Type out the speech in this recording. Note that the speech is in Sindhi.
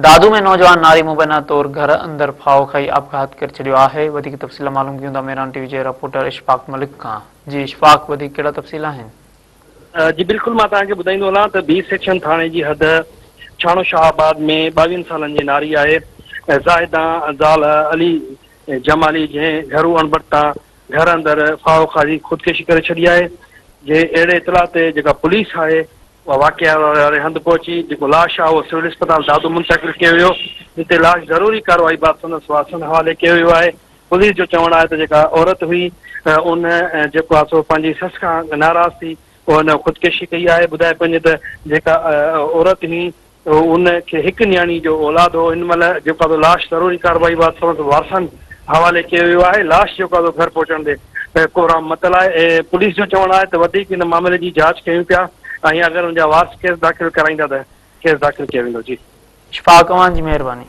دادو ۾ نوجوان ناري مبينا طور گهر اندر ڦاهو کائي آپگهات ڪري ڇڏيو آهي، وڌيڪ تفصيل معلوم ڪيون ٿا ميران ٽي وي جي رپورٽر اشفاق ملڪ کان، جي اشفاق وڌيڪ ڪهڙا تفصيل آهن؟ جي بلڪل مان توهان کي ٻڌائيندو هلان ته بي سيڪشن ٿاڻي جي حد ڇاڻو شاهه آباد ۾ ٻاويهن سالن جي ناري آهي زاهدان زال علي جمالي جنهن گهرو اڻبڻت تان گهر اندر ڦاهو کائي خودڪشي ڪري ڇڏي آهي جنهن اهڙي اطلاع تي جيڪا پوليس آهي واقعي واري هنڌ پهچي جيڪو لاش آهي اهو سول اسپتال دادو منتقل ڪيو ويو جتي لاش ضروري ڪارروائي بعد سندس وارثن حوالي ڪيو ويو آهي پوليس جو چوڻ آهي ته جيڪا عورت هئي ان جيڪو آهي سو پنهنجي سس کان ناراض ٿي ان خودڪشي ڪئي آهي ٻڌايو پيو وڃي ته جيڪا عورت هئي ان کي هڪ نياڻي جو اولاد هو، ان مهل جيڪو آهي لاش ضروري ڪارروائي بعد سندس وارثن حوالي ڪيو ويو آهي، لاش جيڪو آهي گهر پهچڻ تي ڪوهرام متل آهي ۽ پوليس جو چوڻ آهي ته وڌيڪ ان معاملي جي جاچ ڪيون پيا ۽ اگر ان جا وارث ڪيس داخل ڪرائيندا ته ڪيس داخل ڪيو ويندو. جي. اشفاق اوهان جي مهرباني.